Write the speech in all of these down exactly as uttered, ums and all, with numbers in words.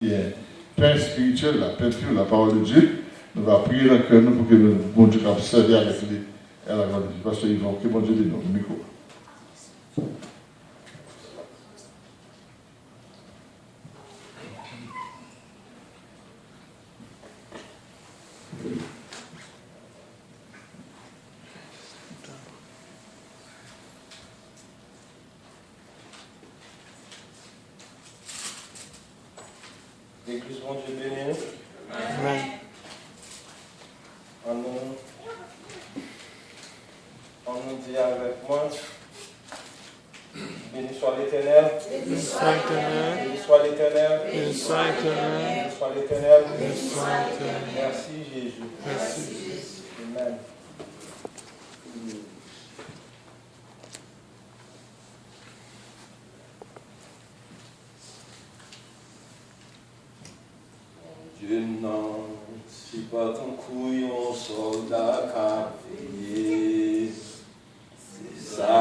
Byen. Pè espirityèl la, pè piyo, la parole de Dieu, nou va priye nan kè nou pou ke nou, Bondye kab sèvi avèk li. Pastè Yvan, ke Bondye beni w. Mikwo. Legliz, Bondye beni nou. Amèn. Ann nou, ann nou di avèk mwen, Béni soit l'Éternel. Béni soit l'Éternel. Béni soit l'Éternel. Béni soit l'Éternel. Béni soit l'Éternel. Béni soit l'Éternel. Merci Jésus. Merci Jésus. Amen. Bondye m nan, se pa tankou yon sòlda k ap veye. Se sa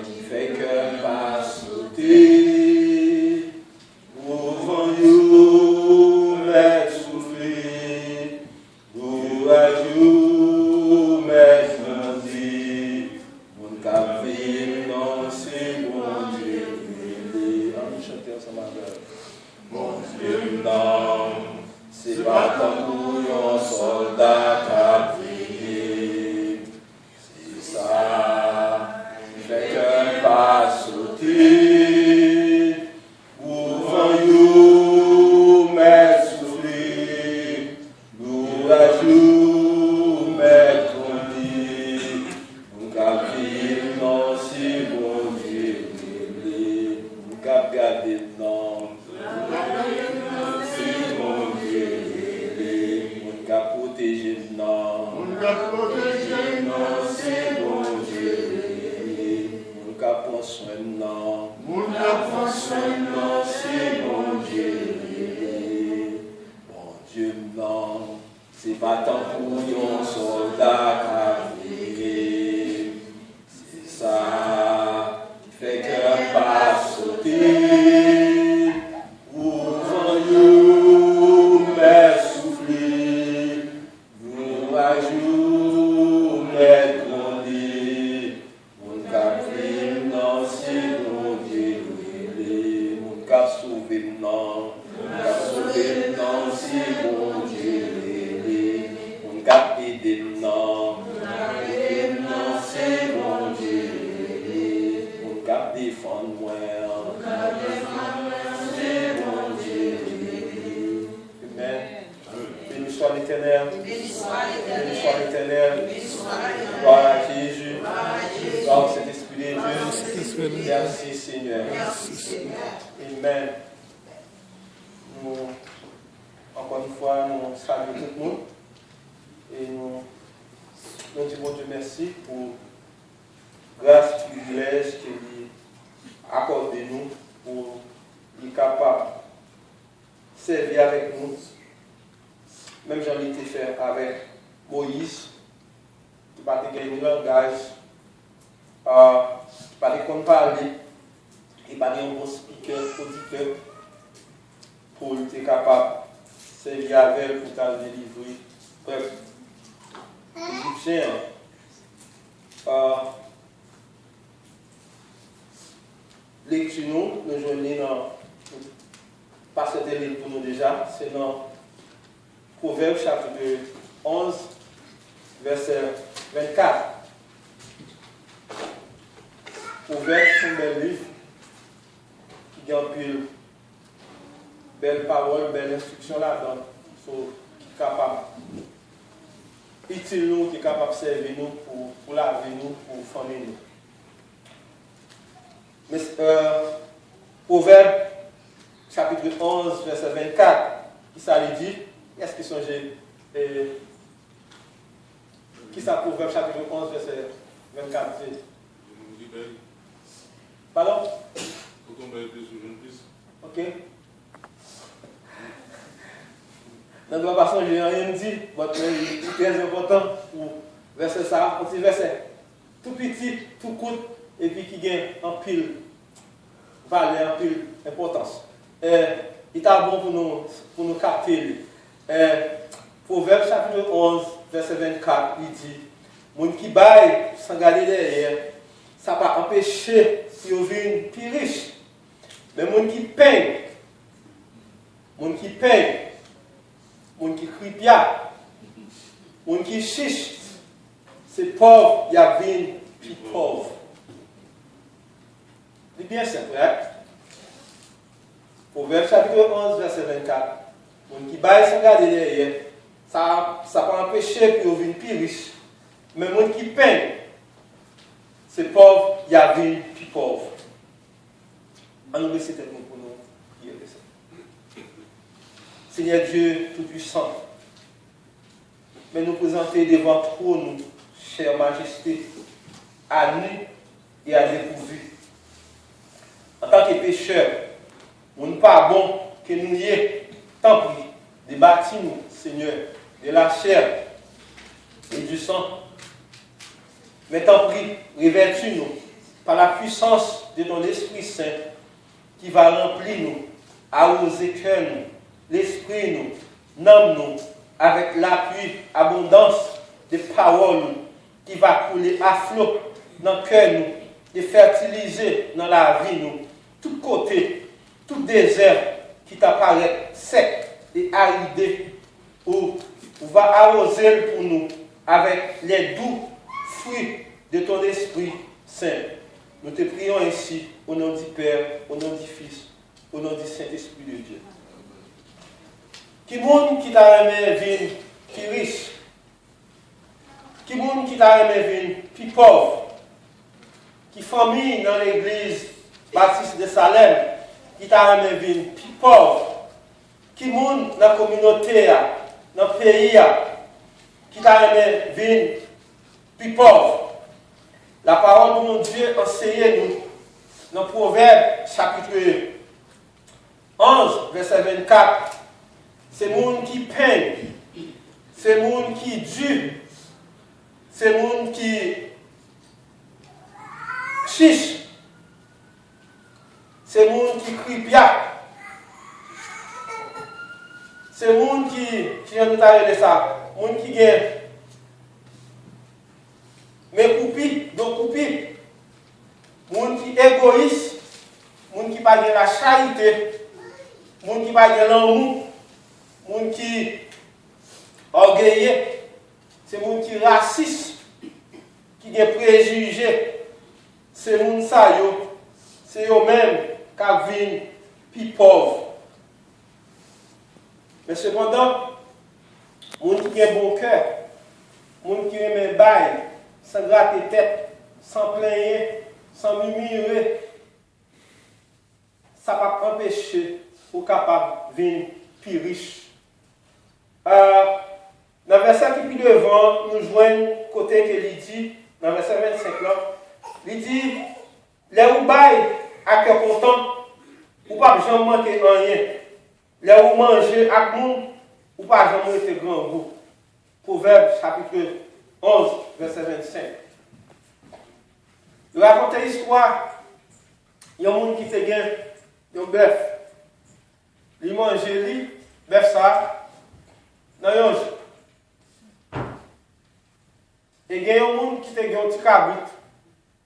ki fè kè m pa sote. Kou van yo mèt soufle, kouraj yo mèt grandi. Moun k ap veye m nan se Bondye m rele. Ann nou chante ansanm avè l. Bondye m nan, se pa tankou yon sòlda k ap veye. Se sa ki fè kè m pa sote. Kou van yo mèt soufle, kouraj yo mèt grandi. Moun k ap veye m nan se Bondye m rele. Moun k ap gade m nan, se Bondye rele. Moun k ap pwoteje m nan, moun k ap pwoteje m nan se Bondye rele. Moun k ap pran swen m nan, moun k ap pran swen m nan se Bondye rele. Bondye m nan, se pa tankou yon sòlda k ap veye. Se sa ki fè kè m pa sote. Kou van yo mèt soufle, kouraj yo mèt grandi. Moun k ap veye m nan se Bondye m rele. Moun k ap sove m nan, moun k ap sove m nan se Bondye m rele. Moun k ap ede m nan, moun k ap ede m nan se Bondye m rele. Moun k ap defann mwen an, moun k ap defann mwen an se Bondye m rele. Amen. Béni soit l'Éternel. Béni soit l'Éternel. Gloire à Jésus. Gloire au Saint-Esprit de Dieu. Merci Seigneur. Amen. Nou, ankò yon fwa, nou salye tout moun. E nou, nou di Bondye mèsi pou gras, privilèj ke li akòde nou pou li kapab sèvi avèk nou, menm jan li te fè avèk Moyiz, ki pa te gen ni langaj, ah, ki pa te konn pale, ki pa te yon bon spikè, oditè, pou l te kapab sèvi avè l pou t al delivre pèp ejipsyen an. Ah, Lekti nou, nou jwenn li nan, pastè te li l pou nou deja, se nan Pwovèb chapit onz, vèsè vennkat. Pwovèb se yon bèl liv ki gen anpil bèl pawòl, bèl enstriksyon ladan, so, ki kapab itil nou, ki kapab sèvi nou pou, pou lavi nou, pou fanmi nou. Men, euh, Pwovèb, chapit onz, vèsè vennkat, kisa li di? Kiyès ki sonje, eh, kisa Pwovèb, chapit onz, vèsè vennkat di? Padon? Ok. Nan dwa pa sonje anyen m di, but men li trè enpòtan pou vèsè sa a, yon ti vèsè tou piti, tou kout, epi ki gen anpil valè, anpil enpòtans. Eh, Li ta bon pou nou, pou nou kapte li. Eh, Pwovèb chapit onz, vèsè vennkat, li di, moun ki bay san gade dèyè, sa pa anpeche pou yo vin pi rich. Men moun ki peng, moun ki peng, moun ki kripya, moun ki chich, se pòv y ap vin pi pòv. Li byen senp, right? Pwovèb chapit onz, vèsè vennkat. Moun ki bay san gade dèyè, sa, sa pa anpeche pou yo vin pi rich. Men moun ki peng, se pòv y ap vin pi pòv. Ann nou bese tèt nou pou nou priye le Senyè. Senyè Dye Toupuisan, men nou prezante devan twòn ou, chè majeste, a nu e a depouvi. Antanke pechè, moun pa bon ke nou ye, tanpri, debati nou, Senyè, de la chair et du sang. Men tanpri, revèti nou par la puissance de ton Esprit Saint qui va remplir nous, awoze kè nou, lespri nou, nanm nou, avèk lapui abondans de pawòl ou ki va koule aflo nan kè nou, de fètilize nan lavi nou, tout kote, tout dezè ki ta parèt sèk e aride, ou, ou va awoze l pou nou avèk les doux fruits de ton Esprit Saint. Nous te prions ainsi au nom du Père, au nom du Fils, au nom du Saint-Esprit de Dieu. Ki moun ki ta renmen vin pi rich? Ki moun ki ta renmen vin pi pòv? Ki fanmi nan legliz Batis de Salèm ki ta renmen vin pi pòv? Ki moun nan kominote a, nan peyi a, ki ta renmen vin pi pòv? Lapawòl de Bondye anseye nou nan Pwovèb chapit onz, vèsè vennkat, se moun ki peng, se moun ki di, se moun ki chich, se moun ki kripya, se moun ki, kijan nou ta rele sa, moun ki gen men koupi, do koupi, moun ki egoyis, moun ki pa gen lacharite, moun ki pa gen lanmou, moun ki ògeye, se moun ki rasis, ki gen prejije, se moun sa yo, se yo menm k ap vin pi pòv. Men sepandan, moun ki gen bon kè, moun ki renmen bay, san grate tèt, san plenyen, san mimire, sa p ap anpeche ou kapab vin pi rich. Euh, nan vèsè ki pi devan, nou jwenn kote ke li di, nan vèsè vennsenk lan, li di, lè ou bay ak kè kontan, ou p ap janm manke anyen. Lè ou manje ak moun, ou pa janm rete grangou. Pwovèb chapit onz, vèsè vennsenk. Yo rakonte istwa yon moun ki te gen yon bèf. Li manje li, bèf sa a, nan yon jou. E gen yon moun ki te gen yon ti kabrit.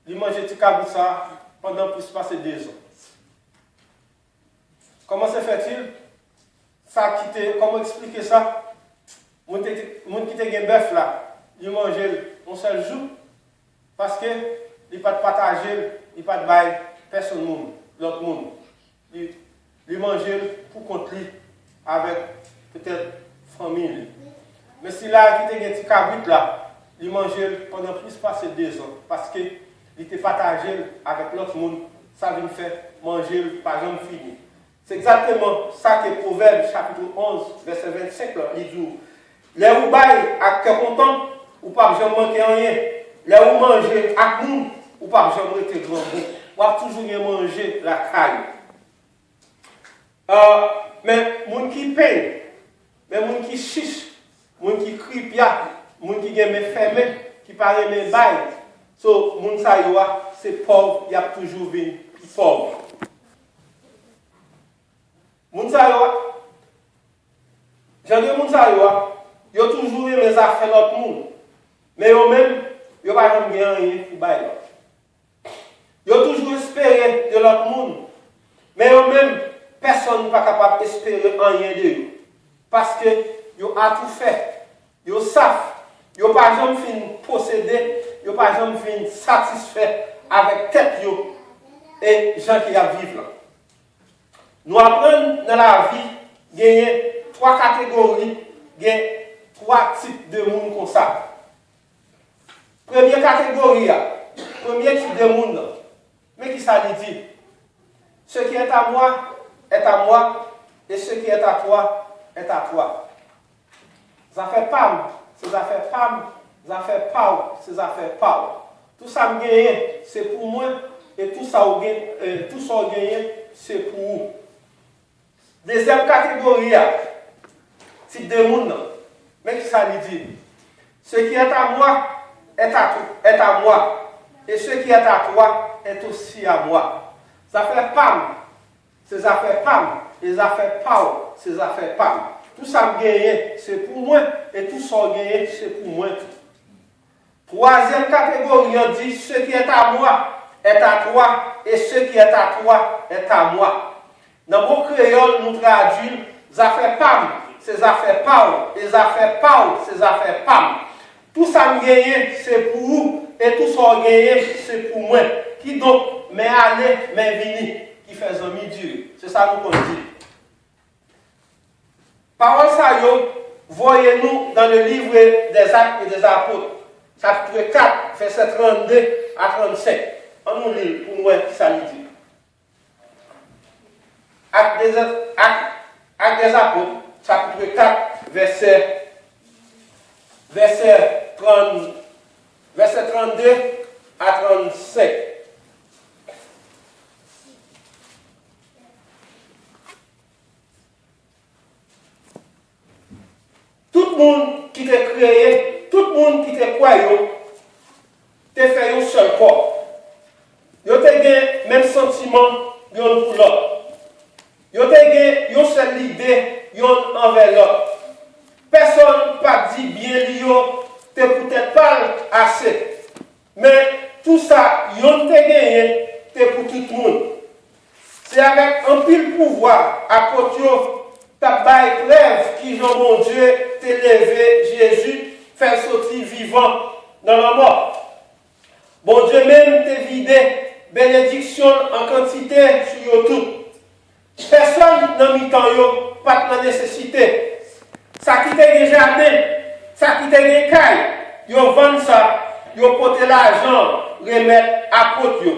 Li manje ti kabrit sa a pandan plis pase dezan. Kòman se fètil? Sa ki te, kòman eksplike sa? Moun te, moun ki te gen bèf la, li manje l yon sèl jou, paske li pa t pataje l, li pa t bay pèsonn moun, lòt moun. Li, li manje l pou kont li, avèk petèt fanmi li. Men sila ki te gen ti kabrit la, li manje l pandan plis pase dezan, paske li te pataje l avèk lòt moun, sa vin fè manje l pa janm fini. Se egzakteman sa ke Pwovèb chapit onz, vèsè vennsenk lan, li di w, lè ou bay ak kè kontan, ou p ap janm manke anyen. Lè ou manje ak moun, ou p ap janm rete grangou. W ap toujou gen manje lakay ou. Ah, men moun ki peng, men moun ki chich, moun ki kripya, moun ki gen men fèmen, ki pa renmen bay, so, moun sa yo a, se pòv, y ap toujou vin pi pòv. Moun sa yo a, jan de moun sa yo a, yo toujou renmen zafè lòt moun. Men yo menm, yo pa janm gen anyen pou bay lòt. Yo toujou espere de lòt moun. Men yo menm, pèsonn pa kapab espere anyen de yo. Paske yo atoufè, yo saf, yo pa janm fin posede, yo pa janm fin satisfè avèk tèt yo e jan ke y ap viv lan. Nou aprann nan lavi genyen twa kategori, gen twa tip de moun konsa. Premye kategori a, premye tip de moun nan, men kisa li di: Ce qui est à moi est à moi, et ce qui est à toi est à toi. Zafè pa m, se zafè pa m, zafè pa w, se zafè pa w. Tou sa m genyen, se pou mwen, e tou sa w gen, e tou sa w genyen, se pou ou. Dezyèm kategori a, tip de moun nan, men kisa li di: Ce qui est à moi est à, est à moi, et ce qui est à toi est aussi à moi. Zafè pa m, se zafè pa m, e zafè pa w, se zafè pa w. Tou sa m genyen, se pou mwen, e tou sa w genyen, se pou mwen tou. Twazyèm kategori an di: Ce qui est à moi est à toi, et ce qui est à toi est à moi. Nan mo kreyòl, nou tradui l: zafè pa m, se zafè pa w, e zafè pa w, se zafè pa m. Tou sa m genyen, se pou ou, e tou sa w genyen, se pou mwen. Kidonk, men ale, men vini, ki fè zanmi dire. Se sa nou konn di. Pawòl sa yo voye nou dans le livre des Actes et des Apôtres, chapitre quatre, versets trente-deux à trente-cinq. Ann nou li l pou nou wè kisa li di. Actes des, Actes, Actes des Apôtres, chapitre quatre, verset, verset trente, verset trente-deux à trente-cinq. Tout moun ki te kreye, tout moun ki te kwè yo, te fè yon sèl kò. Yo te gen menm santiman yonn pou lòt. Yo te gen yon sèl lide yonn anvè lòt. Pèsonn pa t di byen li yo te pou tèt pa l ase. Men tou sa yonn te genyen te pou tout moun. Se avèk anpil pouvwa apot yo t ap bay prèv kijan Bondye te leve Jezi, fè l soti vivan nan lanmò. Bondye menm te vide benediksyon l an kantite sou yo tout. Pèsonn nan mitan yo pa t nan nesesite. Sa ki te gen jaden, sa ki te gen kay, yo vann sa, yo pote lajan remèt apot yo.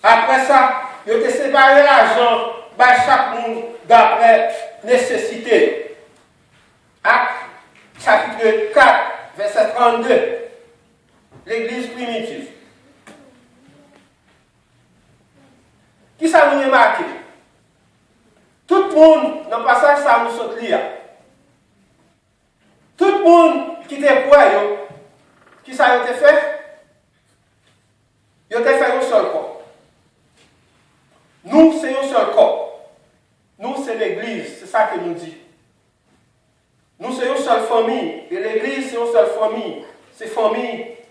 Apre sa, yo te separe lajan bay chak moun dapre nesesite yo. Ak, chapit kat, vèsè trannde. Legliz primitiv. Kisa nou remake? Tout moun nan pasaj sa a nou sot li a, tout moun ki te kwè yo, kisa yo te fè? Yo te fè yon sèl kò. Nou se yon sèl kò. Nou se legliz, se sa ke nou di. Nou se yon sèl fanmi, e legliz se yon sèl fanmi, se fanmi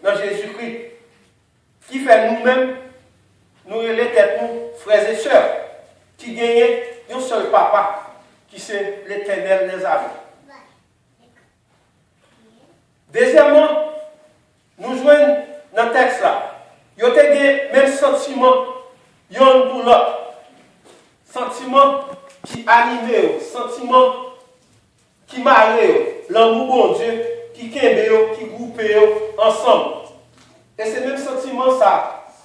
nan Jezikri. Ki fè nou menm, nou rele tèt nou frè e sè, ki genyen yon sèl papa, ki se Letènèl dèzame. Dezyèmman, nou jwenn nan tèks la, yo te gen menm santiman yonn pou lòt. Santiman ki anime yo, santiman ki mare yo, lanmou Bondye ki kenbe yo, ki gwoupe yo ansanm. E se menm santiman sa,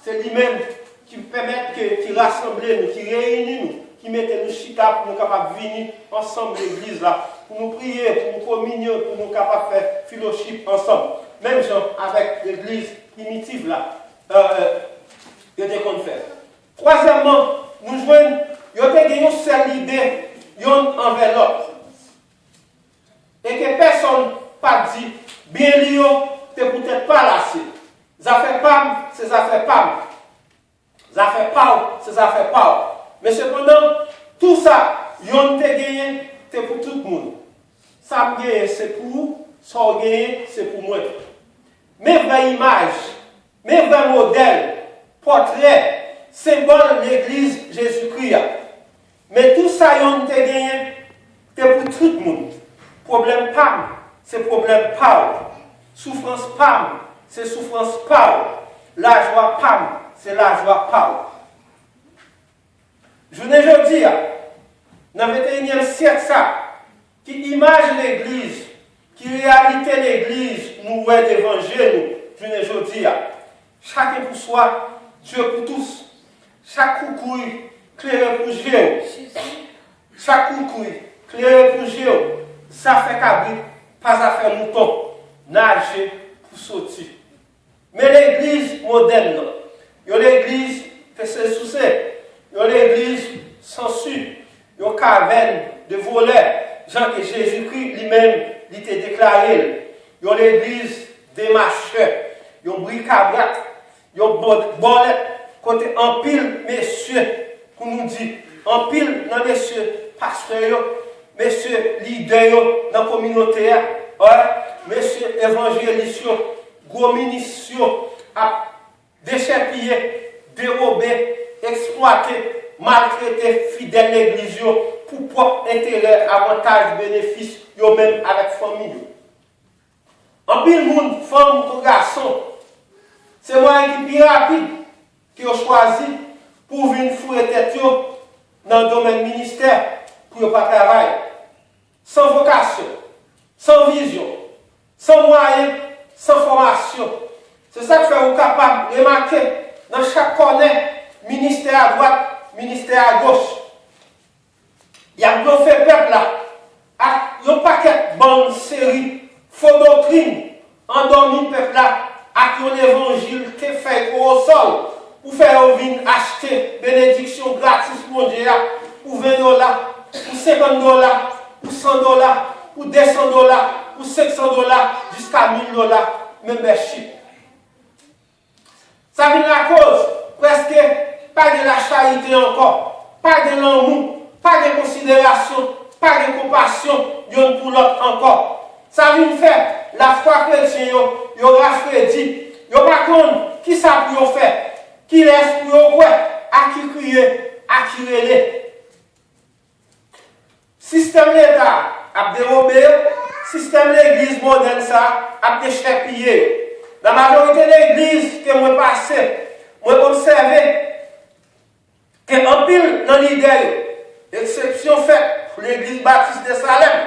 se li menm ki pèmèt ke, ki rasanble nou, ki reyini nou, ki mete nou chita pou nou kapab vini ansanm legliz la, pou nou priye, pou nou kominye, pou nou kapab fè filochip ansanm. Menm jan avèk legliz primitiv la, euh, yo te konn fè. Twazyèmman, nou jwenn yo te gen yon sèl lide, yonn anvè lòt. E ke pèsonn pa t di, byen li yo te poutèt pa l ase. Zafè pa m, se zafè pa m. Zafè pa w, se zafè pa w. Men sepandan, tou sa Yonn te genyen, te pou tout moun. Sa m genyen, se pou ou, sa w genyen, se pou mwen. Men vrè imaj, men vrè modèl, pòtrè, senbòl Legliz Jezikri a. Men tou sa Yonn te genyen, te pou tout moun. Pwoblèm pa m, se pwoblèm pa w. Soufrans pa m, se soufrans pa w. Lajwa pa m, se lajwa pa w. Jounen jodi a, nan venteyinyèm syèk sa, ki imaj legliz, ki reyalite legliz nou wè devan je nou jounen jodi a? Chacun pour soi, Dieu pour tous. Chak koukouy klere pou je w. Chak koukouy klere pou je w. Zafè kabrit pa zafè mouton. Naje pou soti. Men legliz modèn nan, yon legliz pese souse, yon legliz sansi, yon kavèn de volè, jan ke Jezikri li menm li te deklare l, yon legliz demachè, yon brikabrak, yon bò-, bòlèt, kote anpil mesye, pou nou di, anpil nan mesye pastè yo, mesye lidè yo nan kominote a, wi, mesye evanjelis yo, gwo minis yo ap dechèpiye, dewobe, eksplwate, maltrete fidèl legliz yo pou pwòp enterè, avantaj, benefis yo menm avèk fanmi yo. Anpil moun, fanm kou gason, se mwayen ki pi rapid ke yo chwazi pou vin foure tèt yo nan domèn ministè pou yo pa travay. San vokasyon, san vizyon, san mwayen, san fòmasyon. Se sa k fè ou kapab remake nan chak kònè ministè adwat, ministè agoch. Y ap blofè pèp la ak yon pakèt bann seri fo doktrin, andòmi pèp la ak yon levanjil ke fèy kowosòl pou fè yo vin achte benediksyon gratis Bondye a pou ven dola, pou senkant dola, pou san dola, pou de san dola, pou senk san dola, jiska mil dola, membership. Sa vin lakoz prèske pa gen lacharite ankò, pa gen lanmou, pa gen konsiderasyon, pa gen konpasyon yonn pou lòt ankò. Sa vin fè lafwa kretyen yo, yo rafredi, yo pa konn kisa pou yo fè, kilès pou yo kwè, a ki kriye, a ki rele. Sistèm Leta ap dewobe yo, sistèm legliz modèn sa ap dechèpiye yo. Nan majorite legliz ke mwen pase, mwen obsève ke anpil nan lidè yo, eksepsyon fèt pou Legliz Batis Desalèn,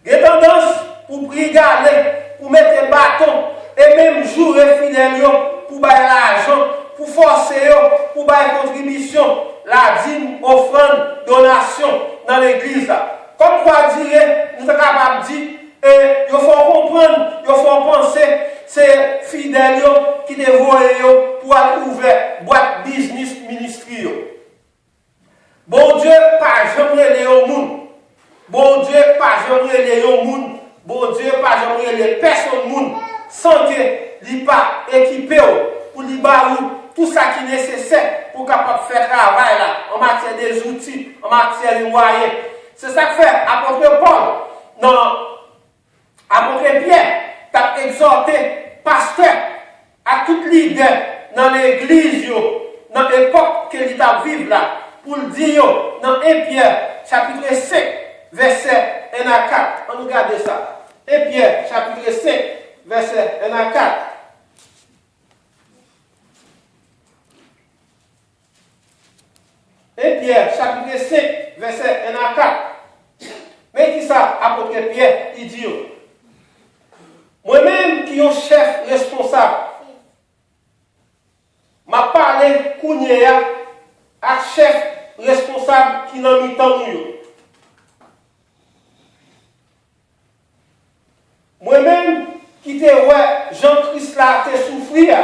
gen tandans pou brigade, pou mete baton e menm joure fidèl yo pou bay lajan, pou fòse yo pou bay kontribisyon, ladim, ofrann, donasyon nan legliz la. Kòmkwa dire, nou ta kapab di, e yo fè w konprann, yo fè w panse se fidèl yo ki te voye yo pou al ouvè bwat biznis ministri yo. Bondye pa janm rele yon moun. Bondye pa janm rele yon moun. Bondye pa janm rele pèsonn moun san ke li pa ekipe w pou li ba ou tou sa ki nesesè pou w kapab fè travay la, an matyè de zouti, an matyè de mwayen. Se sa k fè apot Pòl nan Apot Pyè t ap egzòte pastè ak tout lidè nan legliz yo nan epòk ke li t ap viv la, pou l di yo nan en Pyè chapit senk, vèsè en a kat. Ann nou gade sa. En Pyè chapit senk, vèsè en a kat. En Pyè, chapit senk, vèsè en a kat. Men kisa apot Pyè li di yo. Mwen menm ki yon chèf responsab, m ap pale kounye a ak chèf responsab ki nan mitan nou yo. Mwen menm ki te wè jan Kris la te soufri a,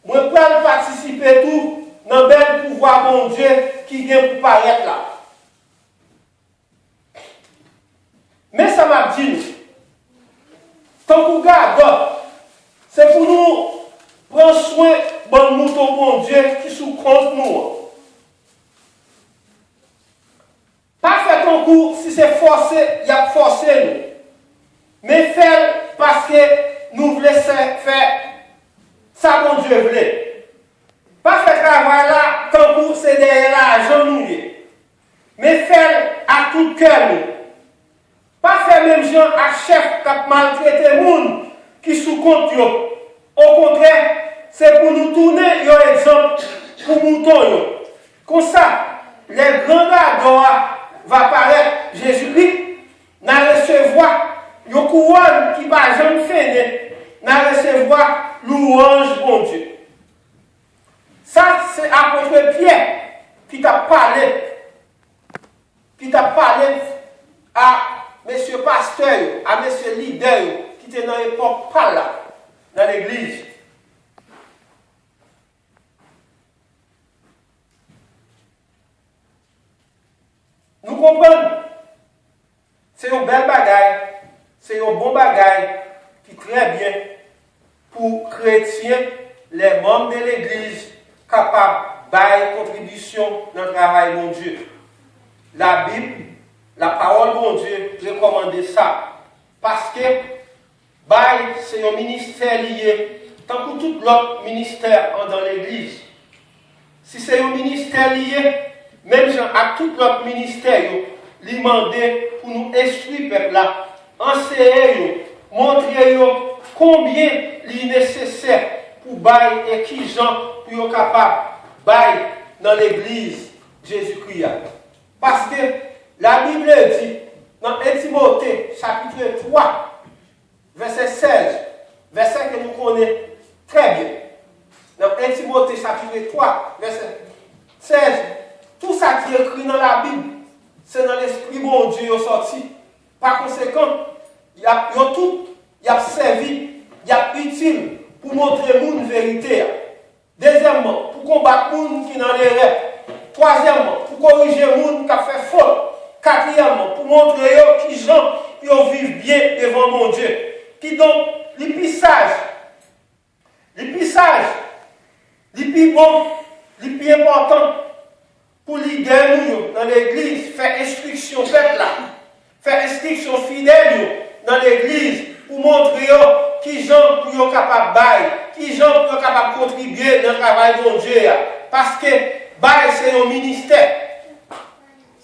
mwen pral patisipe tou nan bèl pouvwa Bondye ki gen pou parèt la. Men sa m ap di nou, tankou gadò, se pou nou pran swen bann mouton Bondye ki sou kont nou an. y ap fòse nou. Men fè l paske nou vle fè, fè sa Bondye vle. Pa fè travay la tankou se dèyè lajan nou ye. Men fè l ak tout kè nou. Pa fè menm jan ak chèf k ap maltrete moun ki sou kont yo. Okontrè, se pou nou tounen yon egzanp pou mouton yo. Konsa, lè gran gadò a va parèt, Jezikri, n a resevwa yon kouwòn ki pa janm fennen, n a resevwa louwanj Bondye. Sa se apot Pyè ki t ap pale, ki t ap pale a mesye pastè yo, a mesye lidè yo ki te nan epòk pa l la, nan legliz. Nou konprann, se yon bèl bagay, se yon bon bagay ki trè byen pou kretyen, lè manm de legliz kapab bay kontribisyon nan travay Bondye. Labib, lapawòl Bondye, rekòmande sa, paske bay se yon ministè li ye, tankou tout lòt ministè anndan legliz. Si se yon ministè li ye, menm jan ak tout lòt ministè yo, li mande pou nou enstwi pèp la, anseye yo, montre yo konbyen li nesesè pou bay e kijan pou yo kapab bay nan legliz Jezikri a. Paske Labib di nan en Timote chapit twa, vèsè sèz, vèsè ke nou konnen trè byen. Nan en Timote chapit twa, vèsè sèz, tou sa ki ekri nan Labib, se nan Lespri Bondye yo sòti. Pa konsekan, y ap, yo tout, y ap sèvi, y ap itil pou montre moun verite a. Dezyèmman, pou konbat moun ki nan lerè. Twazyèmman, pou korije moun k ap fè fot. Katriyèmman, pou montre yo kijan pou yo viv byen devan Bondye. Kidonk, li pi saj, li pi saj, li pi bon, li pi enpòtan pou lidè nou yo nan legliz fè enstriksyon pèp la, fè enstriksyon fidèl yo nan legliz pou montre yo kijan pou yo kapab bay, kijan pou yo kapab kontribye nan travay Bondye a. Paske bay se yon ministè.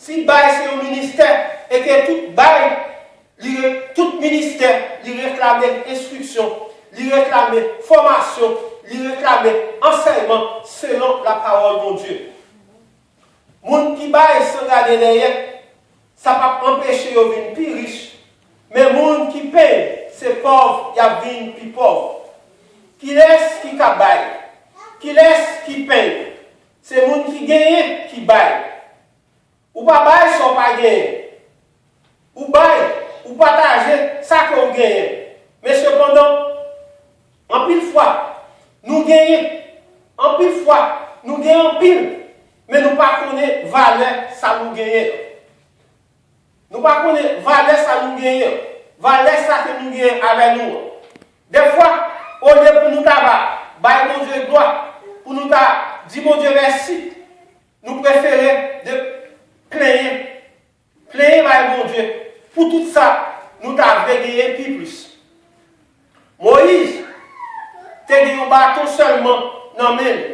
Si bay se yon ministè, e ke tout bay, li re-, tout ministè, li reklame enstriksyon, li reklame fòmasyon, li reklame ansèyman selon lapawòl Bondye. Moun ki bay san gade dèyè, sa p ap anpeche yo vin pi rich, men moun ki penyen, se pòv y ap vin pi pòv. Kilès ki ka bay? Kilès ki penyen? Se moun ki genyen ki bay. Ou pa bay sa w pa genyen. Ou bay, ou pataje sa ke w genyen. Men sepandan, anpil fwa, nou genyen. Anpil fwa, nou genyen anpil, men nou pa konnen valè sa nou genyen. Nou pa konnen valè sa nou genyen, valè sa ke nou genyen avè nou an. Dèfwa, olye pou nou ta ba, bay Bondye glwa, pou nou ta di Bondye mèsi, nou prefere de plenyen, plenyen bay Bondye pou tout sa nou ta vle genyen pi plis. Moyiz te gen yon baton sèlman nan men l.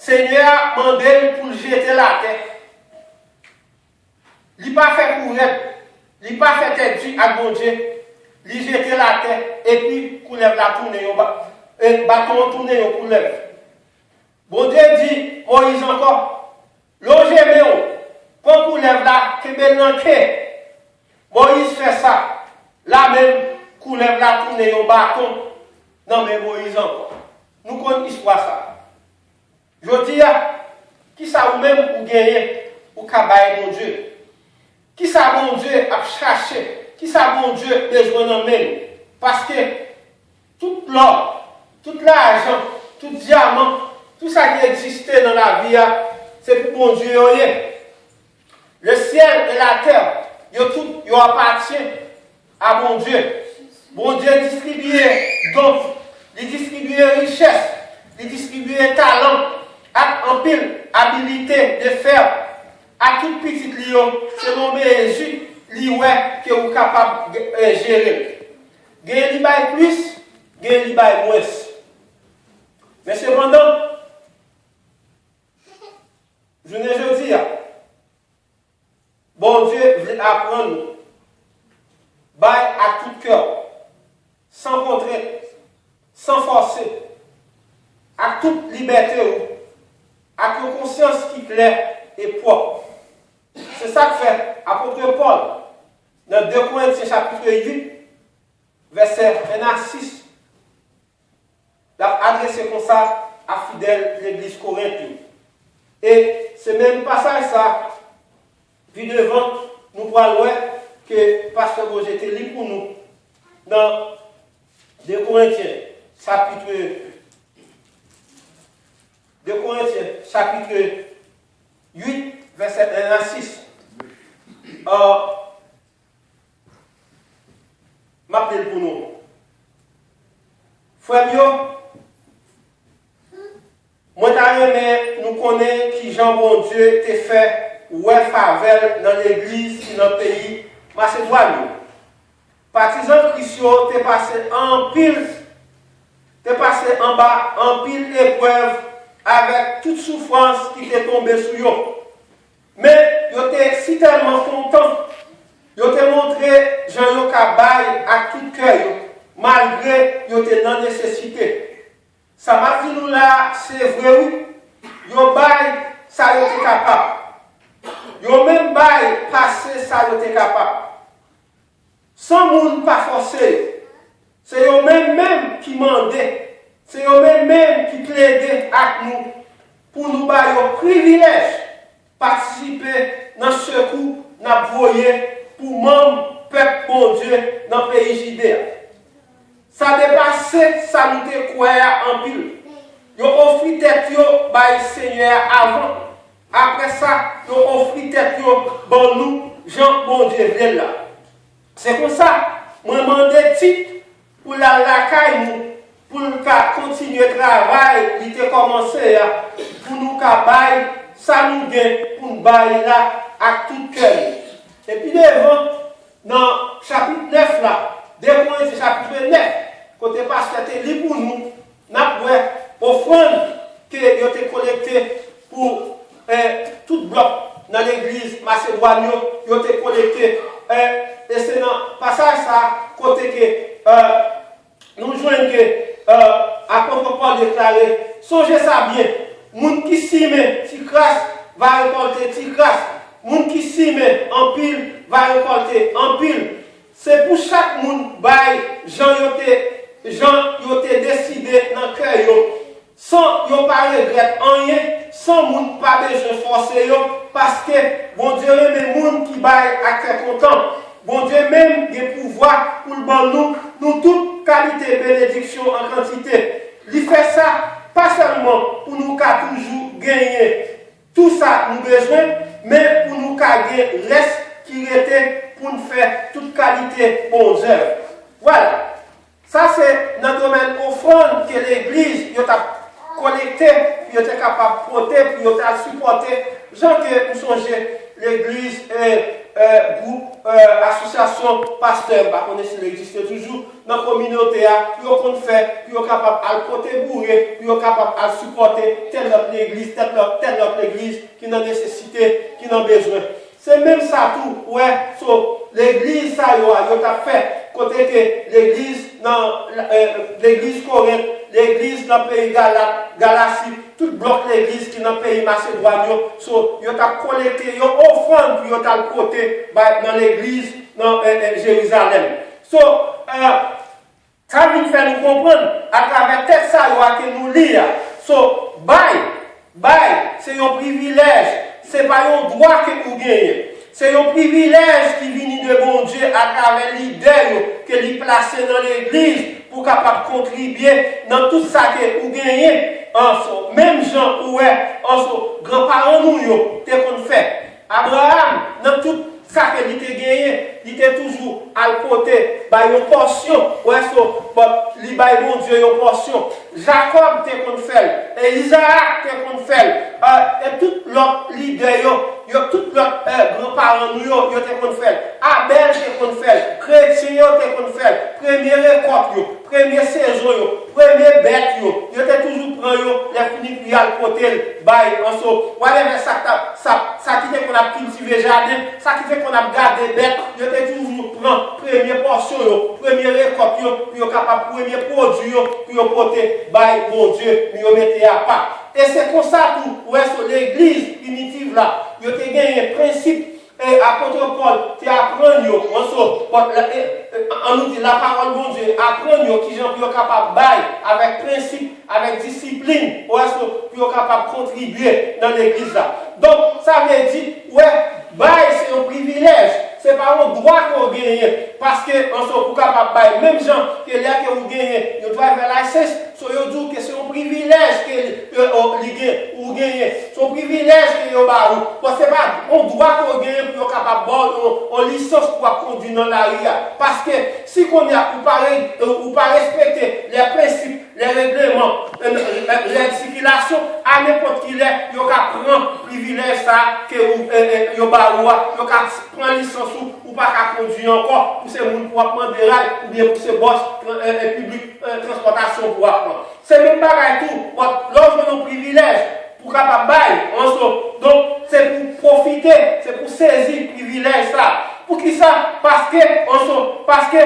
Senyè a mande l pou l jete l atè. Li pa fè kourèt, li pa fè tèt di ak Bondye, li jete l atè, epi koulèv la tounen yon ba-, e, baton an tounen yon koulèv. Bondye di Moyiz ankò, "Lonje men w, pran koulèv la, kenbe l nan ke." Moyiz fè sa, lamenm, koulèv la tounen yon baton nan men Moyiz ankò. Nou konn istwa sa. Jodi a, kisa ou menm ou genyen ou ka bay Bondye? Kisa Bondye ap chache? Kisa Bondye bezwen nan men nou? Paske tout lò, tout lajan, tout dyaman, tout sa ki egziste nan lavi a, se pou Bondye yo ye. Le ciel et la terre, yo tout, yo apatyen a Bondye. Bondye distribye don, li distribye richès, li distribye talan ak anpil abilite de fè a tout pitit li yo selon mezi li wè ke ou kapab, eh, jere l. Genyen li bay plis, genyen li bay mwens. Men sepandan, jounen jodi a, Bondye vle aprann nou bay ak tout kè w, san kontrent, san fòse, ak tout libète w, ak yon konsyans ki klè e pwòp. Se sa k fè apot Pòl, nan de Korentyen chapit uit, vèsè en a sis, l ap adrese konsa a fidèl legliz Korent yo. E se menm pasaj sa, pi devan, nou pral wè ke pastè Roger te li pou nou nan de Korentyen, chapit, de Korentyen, chapit uit, vèsè en a sis. M ap li l pou nou. Frè m yo, mwen ta renmen nou konnen kijan Bondye te fè wè favè l nan legliz ki nan peyi Masedwàn yo. Patizan Kris yo te pase anpil, te pase anba anpil eprèv avèk tout soufrans ki te tonbe sou yo. Men, yo te sitèlman kontan, yo te montre jan yo ka bay ak tout kè yo, malgre yo te nan nesesite. Sa m ap di nou la a, se vre wi, yo bay sa yo te kapab. Yo menm bay pase sa yo te kapab. San moun pa fòse yo. Se yo menm menm ki mande, se yo menm menm ki plede ak nou pou nou ba yo privilèj patisipe nan sekou n ap voye pou manm pèp Bondye nan peyi Jide a. Sa depase sa nou te kwè a anpil. Yo ofri tèt yo bay Senyè a avan. Apre sa, yo ofri tèt yo ban nou jan Bondye vle l la. Se konsa, mwen mande Tit pou l al lakay nou, pou l ka kontinye travay li te kòmanse a, pou nou ka bay sa nou gen pou n bay la ak tout kè nou. Epi devan, nan chapit nèf la, de Korentyen chapit nèf, kote pastè te li pou nou, n ap wè ofrann ke yo te kolekte pou, eh, tout blòk nan legliz Masedwàn yo, yo te kolekte, eh, e se nan pasaj sa kote ke, eh, nou jwenn ke, eh, apot Pòl deklare, sonje sa byen, moun ki simen ti kras va rekòlte ti kras, moun ki simen anpil va rekòlte anpil. Se pou chak moun bay jan yo te, jan yo te deside nan kè yo, san yo pa regrèt anyen, san moun pa bezwen fòse yo, paske Bondye renmen moun ki bay ak kè kontan. Bondye menm gen pouvwa pou l ban nou, nou tout kalite benediksyon an kantite. Li fè sa pa sèlman pou nou ka toujou genyen tou sa nou bezwen, men pou nou ka gen rès ki rete pou n fè tout kalite bon zèv. Vwala. Sa se nan domèn ofrann ke legliz yo t ap kolekte pou yo te kapab pote, pou yo t al sipòte, jan ke m sonje legliz, eh, eh, gwoup, eh, asosyasyon pastè, m pa konnen si l egziste toujou, nan kominote a, yo konn fè pou yo kapab al pote boure, pou yo kapab al sipòte tèl lòt legliz, tèl lòt, tèl lòt legliz ki nan nesesite, ki nan bezwen. Se menm sa tou, ou wè, so, legliz sa yo a, yo t ap fè, kote ke legliz nan, eh, legliz Korent, legliz nan peyi Galat, Galasi, tout blòk legliz ki nan peyi Masedwàn yo, so, yo t ap kolekte yon ofrann pou yo t al pote bay nan legliz nan, eh, eh, Jerizalèm. So, eh, sa vin fè nou konprann, atravè tèks sa yo a ke nou li a, so, bay, bay, se yon privilèj, se pa yon dwa ke ou genyen. Se yon privilèj ki vini de Bondye atravè lidè yo ke li plase nan legliz pou kapab kontribye nan tout sa ke ou genyen. An so, menm jan ou wè, an so, granparan nou yo te konn fè. Abraram, nan tout sa ke li te genyen, li te toujou al kote, bay yon pòsyon, wè so, bon, li bay Bondye yon pòsyon. Jakòb te konn fè l, e Izarak te konn fè l, e, e tout lòt lidè yo, yo tout lòt, e, granparan nou yo, yo te konn fè l. Abèl te konn fè l, kretyen yo te konn fè l, premye rekòt yo, premye sezon yo, premye bèt yo, yo te toujou pran yo, lè fini pou y al pote l bay anso. Whatever sa k t ap, sa, sa ki te konn ap kiltive jaden, sa ki te konn ap gade bèt, yo te toujou pran premye pòsyon yo, premye rekòt yo, pou yo kapab premye pwodui yo, pou yo pote bay Bondye, pou yo mete apa. E se konsa tou, ou wè, so legliz primitiv la, yo te genyen prensip e apot Pòl te aprann yo, anso, Pòl, e, e, an nou di, lapawòl Bondye aprann yo kijan pou yo kapab bay avèk prensip, avèk disiplin, ou wè, so, pou yo kapab kontribye nan legliz la. Donk, sa vle di, ou wè, bay se yon privilèj, se pa yon dwa ke w genyen, paske, anso, pou kapab bay, menm jan ke lè ke ou genyen yon driver license, so, yo di w ke se yon privilèj ke, ke, o, li gen, ou genyen. Se yon privilèj ke yo ba ou. Bon, se pa yon dwa ke w genyen pou yo kapab ba w yon, yon lisans pou w ap kondui nan lari a. Paske si kounye a ou pa re-, ou pa respekte lè prensip, lè regleman, e, e, règ sikilasyon, a nenpòt ki lè, yo ka pran privilèj sa a ke ou, e, e, yo ba ou a, yo ka pran lisans ou, ou pa ka kondui ankò, pou se moun pou w ap mande rad, oubyen pou se bòs, e, e, piblik, e, transpòtasyon pou w ap pran. Se menm bagay tou, bon, lè w jwenn yon privilèj pou w kapab bay, anso, donk, se pou pwofite, se pou sezi privilèj sa. Poukisa? Paske, anso, paske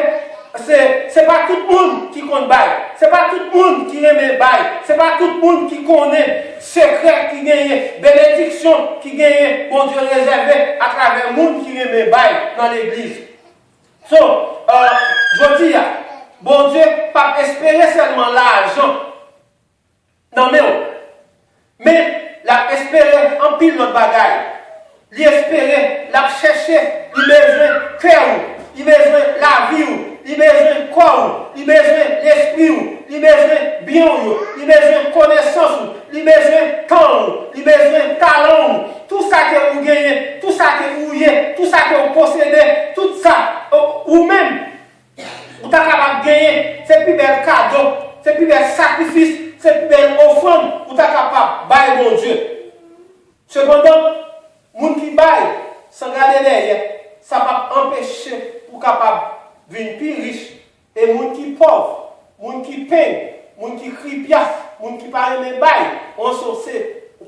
se, se pa tout moun ki konn bay, se pa tout moun ki renmen bay, se pa tout moun ki konnen sekrè ki genyen, benediksyon ki genyen, Bondye rezève atravè moun ki renmen bay nan legliz. So, e, jodi a, Bondye p ap espere sèlman lajan nan men w, men l ap espere anpil lòt bagay. Li espere, l ap chèche, li bezwen kè w, li bezwen lavi w, li bezwen kò w, li bezwen lespri w, li bezwen byen w yo, li bezwen konesans ou, li bezwen tan w, li bezwen talan w, tou sa ke ou genyen, tou sa ke ou ye, tou sa ke ou posede, tout sa, ou, ou menm, ou ta kapab genyen, se pi bèl kado, se pi bèl sakrifis, se pi bèl ofrann ou ta kapab bay Bondye. Sepandan, moun ki bay san gade dèyè, sa p ap anpeche pou w kapab vin pi rich, e moun ki pòv, moun ki peng, moun ki kripya, moun ki pa renmen bay, anso se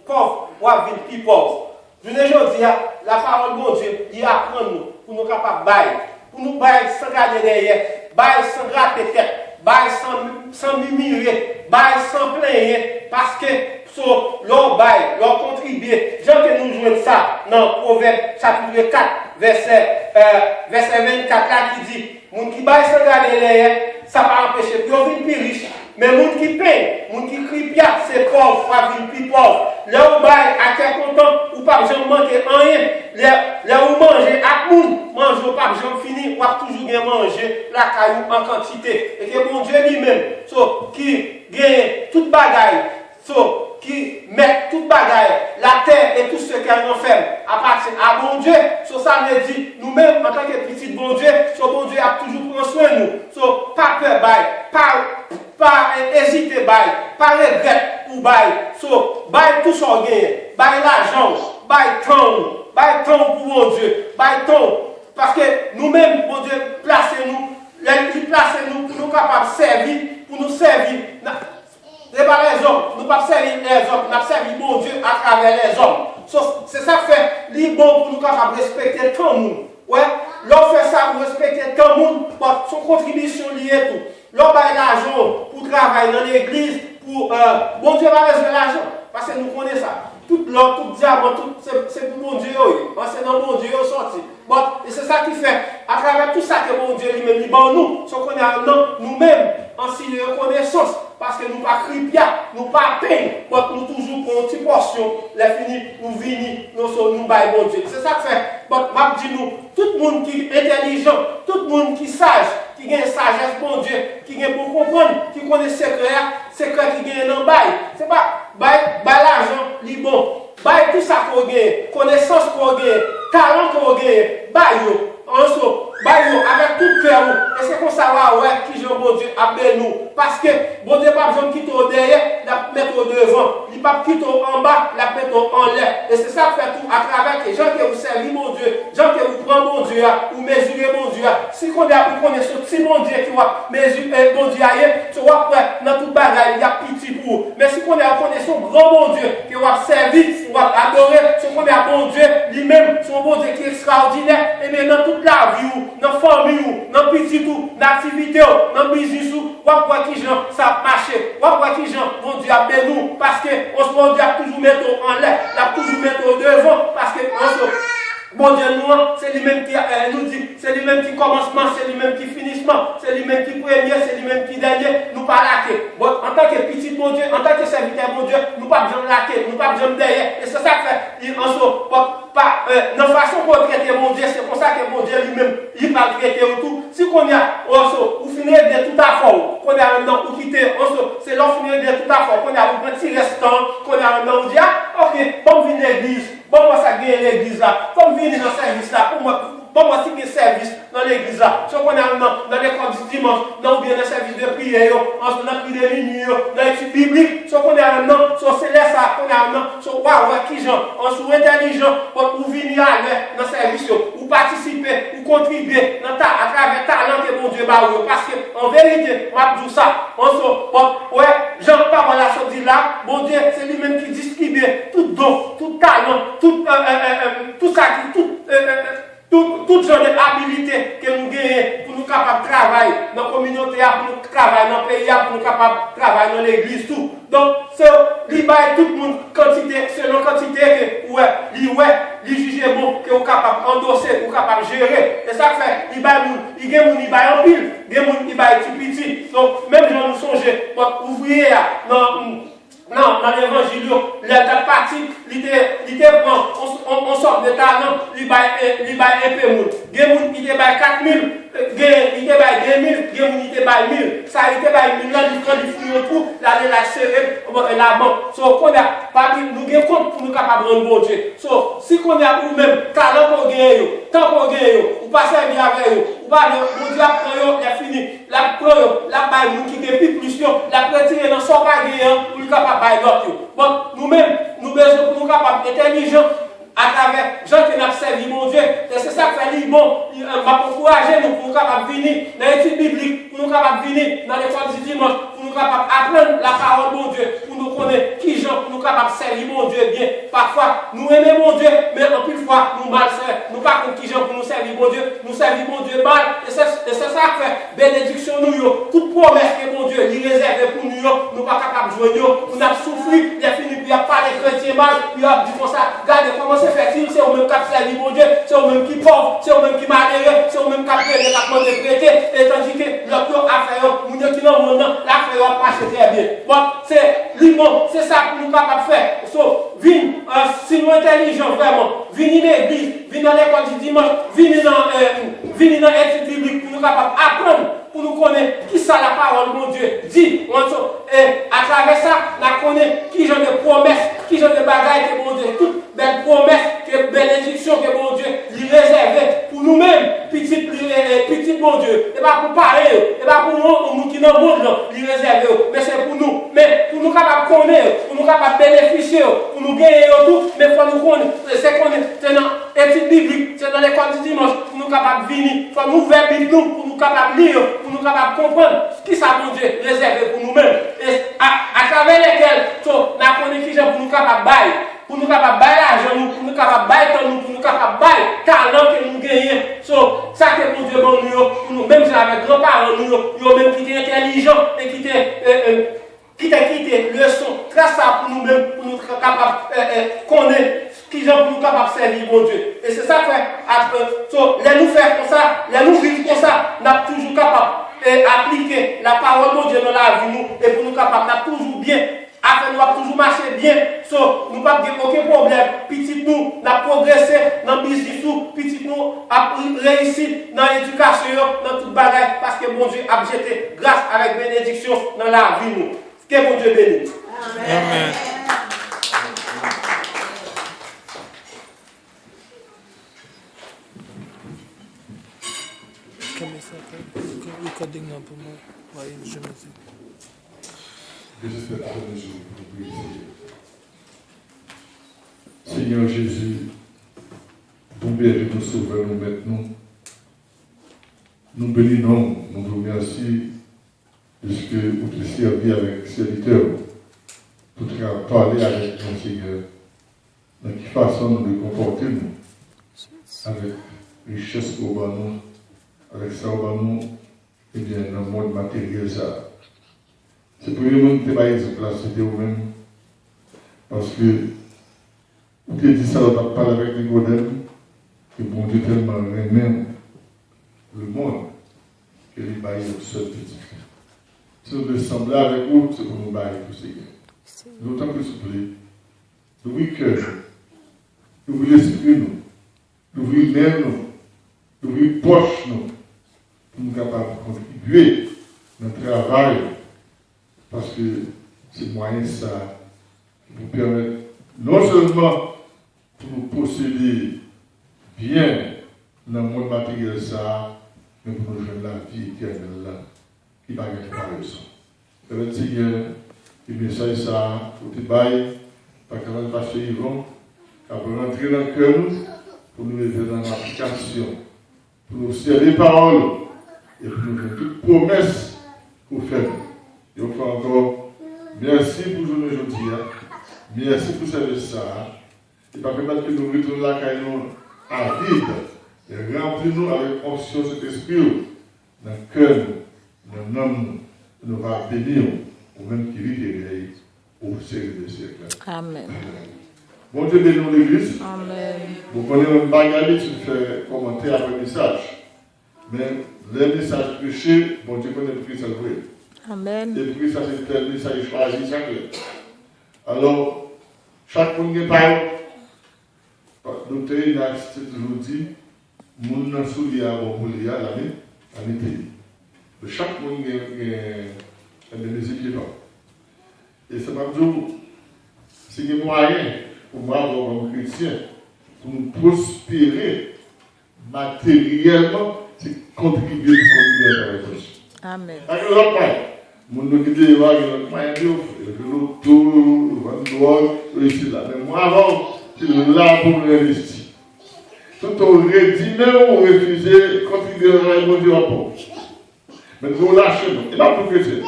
pòv, w ap vin pi pòv. Jounen jodi a, lapawòl Bondye, li aprann nou pou nou kapab bay, pou nou bay san gade dèyè, bay san grape tèt, bay san, san mimire, bay san plenyen, paske, so, lè w bay, lè w kontribye, jan ke nou jwenn sa nan Pwovèb chapit kat, vèsè, e, vèsè vennkat la ki di, moun ki bay san gade dèyè, sa pa anpeche pou yo vin pi rich, men moun ki peng, moun ki kripya, se pòv, w ap vin pi pòv. Lè w bay ak kè kontan, ou p ap janm manke anyen. Lè, lè ou manje ak moun, manje w p ap janm fini, w ap toujou gen manje lakay ou an kantite. E ke Bondye li menm, so, ki genyen tout bagay, so, ki mèt tout bagay, latè et tout ce qu'elle renferme appartient à Bondye. So, sa vle di, nou menm, antanke pitit Bondye, so, Bondye ap toujou pran swen nou. So, pa pè bay, pa, pa, e, ezite bay, pa regrèt ou bay. So, bay tou sa w genyen, bay lajan w, bay tan w, bay tan w pou Bondye, bay tan w. Paske nou menm, Bondye plase nou, lè li plase nou pou nou kapab sèvi, pou nou sèvi. Se pa lèzòm, nou p ap sèvi lèzòm, n ap sèvi Bondye atravè lèzòm. So, se sa k fè li bon pou nou kapab respekte tan moun. Wè, lè w fè sa, ou respekte tan moun, bon, se yon kontribisyon li ye tou. Lè w bay lajan w pou w travay nan legliz, pou, e, Bondye pa bezwen lajan, paske nou konnen sa. Tout lò, tout dyaman, tout, se, se pou Bondye yo ye. Bon, se nan Bondye yo sòti. Bon, e se sa ki fè, atravè tout sa ke Bondye li menm li ban nou, se konnen a nan nou menm, an siy de rekonesans, paske nou pa kripya, nou pa peng, bon, nou toujou pran yon ti pòsyon, lè fini, nou vini, nou so, nou bay Bondye. Se sa k fè, bon, m ap di nou, tout moun ki entèlijan, tout moun ki saj, ki gen sajès Bondye, ki gen bon konprann, ki konnen sekrè a, sekrè ki genyen nan bay. Se pa bay, bay lajan, li bon. Bay tou sa ke w genyen, konesans ke w genyen, talan ke w genyen, bay yo. Anso, bay yo avèk tout kè w, Wè kijan Bondye ap beni w. Paske Bondye p ap janm kite w dèyè, l ap mete w devan. Li p ap kite w anba, l ap mete w anlè. E se sa k fè tou, atravè ke jan ke ou sèvi Bondye, jan ke ou pran Bondye a, ou mezire Bondye a. Si kounye a ou konnen se yon ti Bondye ke w ap mezire, eh, Bondye a ye, so w ap wè nan tout bagay, li ap piti pou ou. Men si kounye a ou konnen se yon gran Bondye ke w ap sèvi, w ap adore, se kounye a Bondye li menm, se yon Bondye ki ekstraòdinè, ebyen nan tout lavi w, nan fanmi w, nan pitit ou, nan aktivite w, nan biznis ou, w ap wè kijan sa ap mache, w ap wè kijan Bondye ap beni w, paske Bondye ap toujou mete w anlè, l ap toujou mete w devan, paske Bondye nou an, se li menm ki, eh, nou di, se li menm ki kòmansman, se li menm ki finisman, se li menm ki premye, se li menm ki dènye, nou pa late. Bon, antanke pitit Bondye, antanke sèvitè Bondye, nou p ap janm late, nou p ap janm dèyè. E se sa k fè, li anso, pa, pa, eh, nan fason ke w trete Bondye, se konsa ke Bondye li menm, li pral trete w tou. Si kounye a, anso, ou fin regle tout afè w, kounye a menm nan ou kite, anso, se lè w fin regle tout afè w, kounye a ou pran ti rès tan, kounye a menm nan ou di, a, oke, ban m vin legliz. Bon, mwen sa k genyen legliz la. Fò m vini nan sèvis la pou mwen, pou mwen si gen sèvis nan legliz la. Se w konnen nan, nan lekòl di dimanch, nan oubyen nan sèvis de priyè yo, nan kri de minui yo, nan etid biblik. Se w konnen nan, se w se lè sa, konnen nan, se w pa wè kijan, an si w entèlijan, pou ou vini alè nan sèvis yo, ou patisipe, ou kontribye nan ta, atravè talan ke Bondye ba ou yo. Paske, an verite, m ap di w sa, an so, bon, wè, jan pawòl la sot di la, Bondye, se li menm ki distribye tout don, tout talan, tout, eh, eh, eh, eh, tout sa ki, tout, eh, eh, eh, tout, tout jan de abilite ke nou genyen pou nou kapab travay nan kominote a, pou nou travay nan peyi a, pou nou kapab travay nan legliz tou. Donk, se, li bay tout moun kantite, selon kantite ke ou wè, li wè, li jije bon, ke ou kapab andose, ou kapab jere. E sa k fè, li bay moun, li gen moun, li bay anpil, gen moun, li bay ti piti. Donk, menm jan nou sonje, bon, ouvriye a, nan, nan, nan levanjil yo, lè l t ap pati, li te, li te pran on, on, on sòm de talan, li bay, eh, li bay enpe moun. Gen moun ki te bay kat mil, eh, gen, li te bay de mil, gen moun ki te bay mil. Sa li te bay mil lan, li pran, li fouye yon twou, l ale l al sere l, bon, eh, labank. So, kounye a, pa di, nou gen kont pou nou kapab rann Bondye. So, si kounye a ou menm, talan ke w genyen yo, tan ke w genyen yo, ou pa sèvi avè yo, ou pa, Bondye ap pran yo, lè fini. L ap pran yo, l ap bay moun ki gen pi plis yo, l ap retire nan sa w pa genyen an pou l kapab bay lòt yo. Bon, nou menm, nou bezwen pou nou kapab entèlijan atravè jan ke n ap sèvi Bondye. E se sa k fè li bon, li, eh, m ap ankouraje nou pou nou kapab vini nan etid biblik, pou nou kapab vini nan lekòl di dimanch, pou nou kapab aprann lapawòl Bondye, pou nou konnen kijan pou nou kapab sèvi Bondye byen. Pafwa, nou renmen Bondye, men anpil fwa, nou mal sè-, nou pa konn kijan pou nou sèvi Bondye, nou sèvi Bondye mal, e se, e se sa k fè benediksyon nou yo, tout pwomès ke Bondye li rezève pou nou yo, nou pa kapab jwenn yo, pou n ap soufri, lè fini pou y ap pale kretyen mal, pou y ap di konsa, gade kòman se fèt, si se ou menm k ap sèvi Bondye, se ou menm ki pòv, se ou menm ki malere, se ou menm k ap rele, k ap mande prete, e tandike lòt yo afè yo, moun yo ki nan mond nan, afè yo ap mache trè byen. Bon, se li bon, se sa pou nou kapab fè. So, vin, eh, si nou entèlijan vrèman, vini legliz, vin nan lekòl di dimanch, vini nan, eh, vini nan etid biblik pou nou kapab aprann, pou nou konnen kisa lapawòl Bondye di. Ou konprann? So, eh, atravè sa, n a konnen ki jan de pwomès, ki jan de bagay ke Bondye, tout bèl pwomès, ke benediksyon ke Bondye li rezève pou nou menm, pitit li, eh, eh, pitit Bondye. E pa pou payen yo, e pa pou yon, yon moun ki nan mond lan, li rezève yo, men se pou nou. Men pou nou kapab konnen yo, pou nou kapab benefisye yo, pou nou genyen yo tou, men fò nou konnen, se konnen, se nan etid biblik, se nan lekòl di dimanch, pou nou kapab vini. Fò nou ouvè Bib nou, pou nou kapab li yo, pou nou kapab konprann kisa Bondye rezève pou nou menm. E a, atravè lekèl, so, n a konnen kijan pou nou kapab bay. Pou nou kapab bay lajan nou, pou nou kapab bay tan nou, pou nou kapab bay talan ke nou genyen. So, sa ke Bondye ban nou yo, pou nou, menm jan avèk granparan nou yo, yo menm ki te entèlijan e ki te, eh, eh, ki te kite leson, tras sa pou nou menm, pou nou kapab, eh, eh, konnen kijan pou nou kapab sèvi Bondye. E se sa k fè, ap, eh, so, lè nou fè konsa, lè nou viv konsa, n ap toujou kapab, eh, aplike lapawòl Bondye nan lavi nou, e pou nou kapab, n ap toujou byen, afè nou ap toujou mache byen. So, nou p ap gen okenn pwoblèm. Pitit nou, n ap pwogrese nan biznis nou, pitit nou ap reyisi nan edikasyon yo, nan tout bagay, paske Bondye ap jete gras avèk benediksyon nan lavi nou. Ke Bondye beni nou. Amèn. Kenbe sa, kenbe recording nan pou mwen. Voye, je mèsi. Dezespè pa de jou pou nou priye Senyè. Senyè Jezi, bon Bondye nou, Sovè nou, Mèt nou, nou beni non w, nou di w mèsi, piske ou te sèvi avèk sèvitè w pou te ka pale avèk nou, Senyè, nan ki fason nou dwe konpòte nou avèk richès ou ban nou, avèk sa ou ban nou, ebyen, nan mond materyèl sa a. Se premye moun ki te bay egzanp la, se te ou menm, paske ou te di sa lè w t ap pale avèk Nikodèm, ke Bondye tèlman renmen lemonn, ke li bay yon sèl pitit li. Si nou vle sanble avèk ou, se pou nou bay tou, Senyè. Dotan plis, souple, louvri kè nou, louvri lespri nou, louvri men nou, louvri pòch nou, pou nou kapab kontribye nan travay, paske se mwayen sa ki pou pèmèt non sèlman pou nou posede byen nan mond materyèl sa a, men pou nou jwenn lavi etènèl la ki pa gen konparezon. Revèn Senyè, ke mesaj sa a ou te bay pa kanal pastè Yvon, k ap rantre nan kè nou, pou nou mete l an aplikasyon, pou nou obsève pawòl ou, e pou nou jwenn tout pwomès ke w fè nou. Yon fwa ankò, mèsi pou jounen jodi a, mèsi pou sèvis sa a, e pa pèmèt ke nou retounen lakay nou avid, men ranpli nou avèk onksyon Sentespri w nan kè nou, nan nanm nou, e nou va beni w, ou menm ki viv e rèy pou syèk dè syèk la. Amèn. Amèn. Bondye beni w, legliz. Amèn. Bon, konnen mwen m pa gen abitid fè kòmantè apre mesaj. Men, lè mesaj preche, Bondye konnen poukisa l voye l. Amèn. E poukisa se tèl mesaj li chwazi chak lè. Alò, chak moun gen pa yo. Doktè Enas te toujou di, moun nan soulye a bon pou li a, l a met, l a mete li. Chak moun gen, gen, gen mezi pye pa w. E sa m ap di w, si gen mwayen pou mwen avè w kòm kretyen, pou nou pwospere materyèlman, se kontribye pou kontribye a travay Bondye. Amèn. Pa gen lòt mwayen. Moun nou ki deyò a gen lòt mwayen pou yo fè. Yo jwe loto, yo vann dwòg, yo isi la. Men mwen avè w, se la pou nou envesti. Toutan w redi men w, w refize kontribye nan travay Bondye, w ap pòv. Men nou lache nou. E m ap di w kretyen,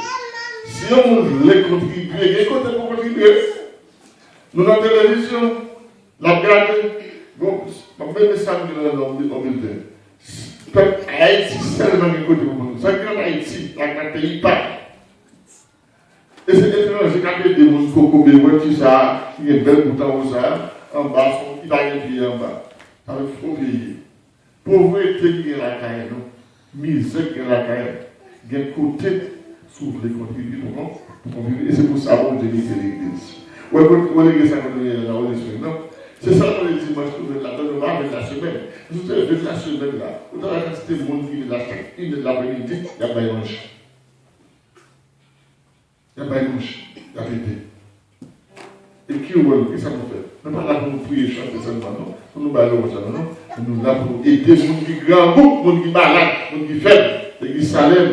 si yon moun vle kontribye, gen kote pou kontribye. Nou nan televizyon, n ap gade. Bon, m ap mete sa m gen nan yon bilten. Pèp Ayiti sèlman gen kote pou moun. Sa k gen ann Ayiti, la nan peyi pa nou. E se etranje k ap ede moun kokobe wè ti sa a, ki gen bèl bout anwo sa a, anba fon, ki pa gen pye anba. Sa vle fo peyi. Povrete ki gen lakay nou, mizè ki gen lakay nou, gen kote si w vle kontribye pou kon-, pou kontribye. E se pou sa Bondye mete legliz. Ou wè, ou wè legliz sa kote l ye la, nan Holy Spring, non? Se sèlman le dimanch nou vin ladan, nou pa vin lasemèn. Si w te vin lasemèn la, ou ta wè kantite moun ki vin la chak inè lapremidi, y ap bay manje. Y ap bay manje, y ap ede. E ki wòl nou, ki sa nou fè? Nou pa la pou nou priye, chante sèlman, non. Pou nou bay lwanj la, non. Men nou la pou nou ede moun ki grangou, moun ki malad, moun ki fèb. Legliz Salèm,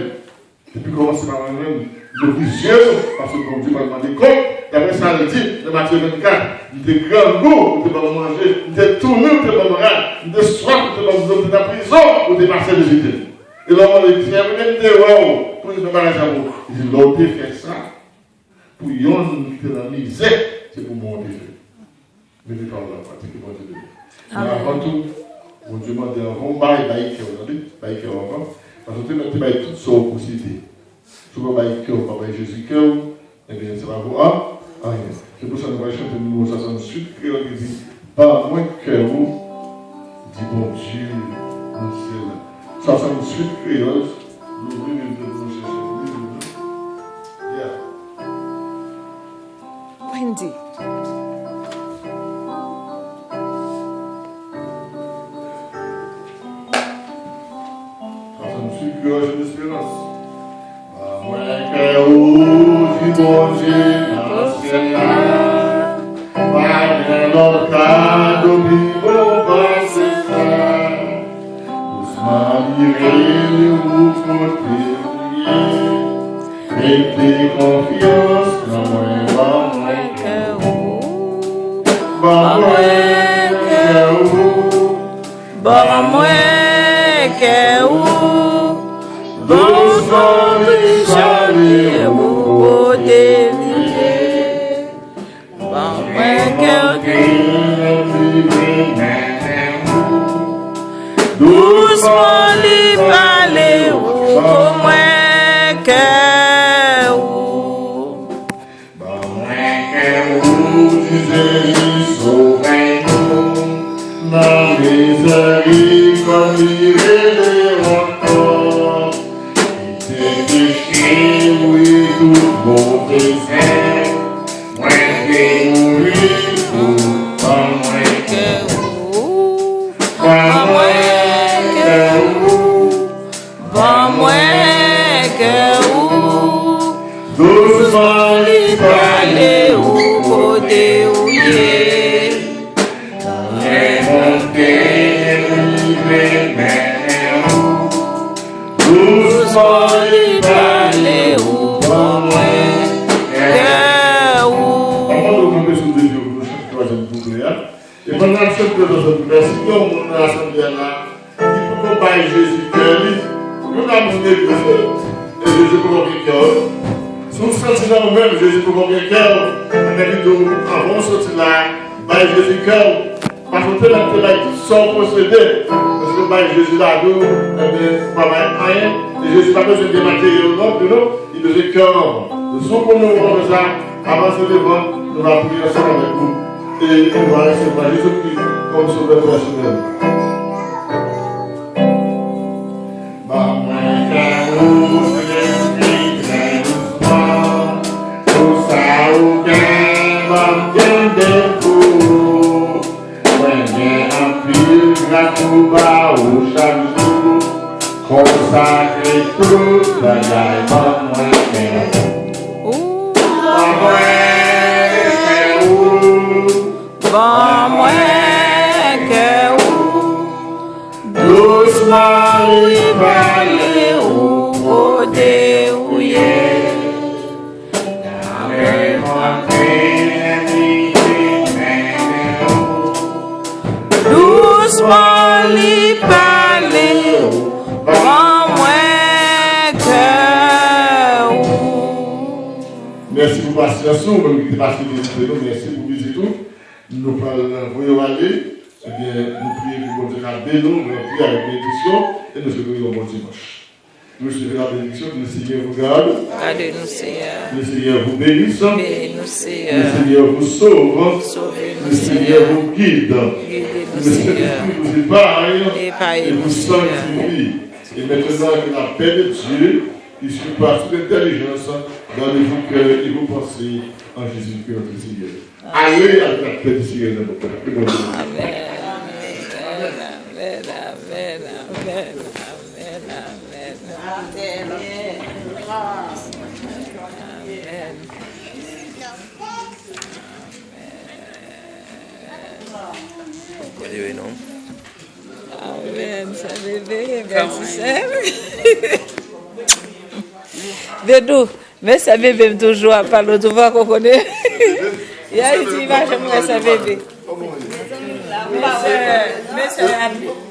depi kòmanse pa mwen menm, nou vizye nou, paske Bondye pral mande kont, daprè sa l di nan Matye vennkat, m te grangou, ou te ban m manje, m te tounen, ou te ban m rad, m te swaf, ou te ban m dlo, m te nan prizon, ou te pase vizite m. E lè w mande, Seyè, mwen menm te wè w, pou li fè bagay sa pou ou. Li di, lè w te fè sa pou yonn ki te nan mizè, se pou mwen w te fè. Mete pawòl la an pratik, ke Bondye beni w. Men avan tou, Bondye mande anvan w bay, bay kè w, tande, bay kè w anvan. Paske w te mèt te bay tout sa w posede. Si w pa bay kè w, w pa bay Jezi kè w, ebyen, sa pa vo a, anyen. Se pou sa nou pral chante nimewo swasanntuit kreyòl ki di, ban mwen kè w, di Bondye nan syèl la. Swasanntuit kreyòl, louvri Bib nou pou nou chèche li, Bib nou. Yeah. Wendy. Sa se yon ti kreyòl Esperans. Ban mwen kè ou di Bondye nan syèl la. Pa gen lòt kado pi bon pase sa. Dousman li Ou kote ou ye, mete konfyans nan mwen, ban mwen kè ou. Ban mwen kè ou. Ban mwen kè ou. Dousman li pale ou kote li ye. Ban mwen kè w. Dousman li pale ou, ban mwen kè ou. Ban mwen kè ou, Jezi sovè nou, nan mizèrikòd li rele ankò. Kite peche, wi, tout move zèb, mwen te mouri pou ban mwen kè ou. Ban mwen kè ou. Ban mwen kè ou. Dousman li pale ou kote ou ye. Remonte rive mennen ou. Dousman li pale ou ban mwen kè ou. Anvan nou kanpe sou de pye pou nou chante twazyèm kouplè a. E pandan n ap chante twazyèm kouplè, si gen yon moun nan asanble a la ki poko bay Jezi kè li, nou ka monte vre. E Jezi poko gen kè w. Si w santi nan ou menm Jezi poko gen kè w, anben pito anvan w soti la, bay Jezi kè w. Paske w te mèt te bay tout sa w posede. Paske w bay Jezi lavi w, enben, ou pa bay anyen. E Jezi pa bezwen gen materyèl non pli non, li bezwen kè w anvan. Si w konnen w konn sa, avanse devan, nou va priye ansanm avèk ou. E nou va resevwa Jezi Kris kòm Sovè pèsonèl. Ban mwen kè ou, Jezi, trè dousman. Pou sa ou gen, ban m kenbe l pou ou. Mwen gen anpil gras pou ba ou chak jou. Konsakre tout bagay ban mwen kè ou. Ban mwen kè ou. Ban mwen kè ou. Dousman li pale ou kote ou ye. Dousman li pale ou, ban mwen kè ou. Mèsi pou pasyans ou, ou menm ki te pase vizite nou, mèsi pou vizit ou. Nou pral voye w ale. Ebyen, nou priye pou Bondye ka beni w, nou priye avèk benediksyon, e nou swete w yon bon dimanch. Recevez la bénédiction, que le Seigneur vous garde. Gardez-nous, Seigneur. Que le Seigneur vous bénisse. Bénis-nous, Seigneur. Que le Seigneur vous sauve. Sauvez-nous, Seigneur. Que le Seigneur vous guide. Guidez-nous, Seigneur. Que le Saint-Esprit vous épargne et vous sanctifie. Épargnez-nous, Seigneur. Et maintenant, que la paix de Dieu, qui surpasse toute intelligence, garde vos cœurs et vos pensées en Jésus-Christ notre Seigneur. Ale avèk lapè di Senyè nan nou. Ke Bondye beni w. Amèn. Amèn, amèn, amèn, amèn, amèn, amèn. Amèn. Kote w ye non? Amèn, sè Bebe, mèsi sè. Vedou, men sè Bebe m toujou ap pale w tou, pako konnen. Yè, li di li pa janm wè sè Bebe. Men sè, men sè Annie.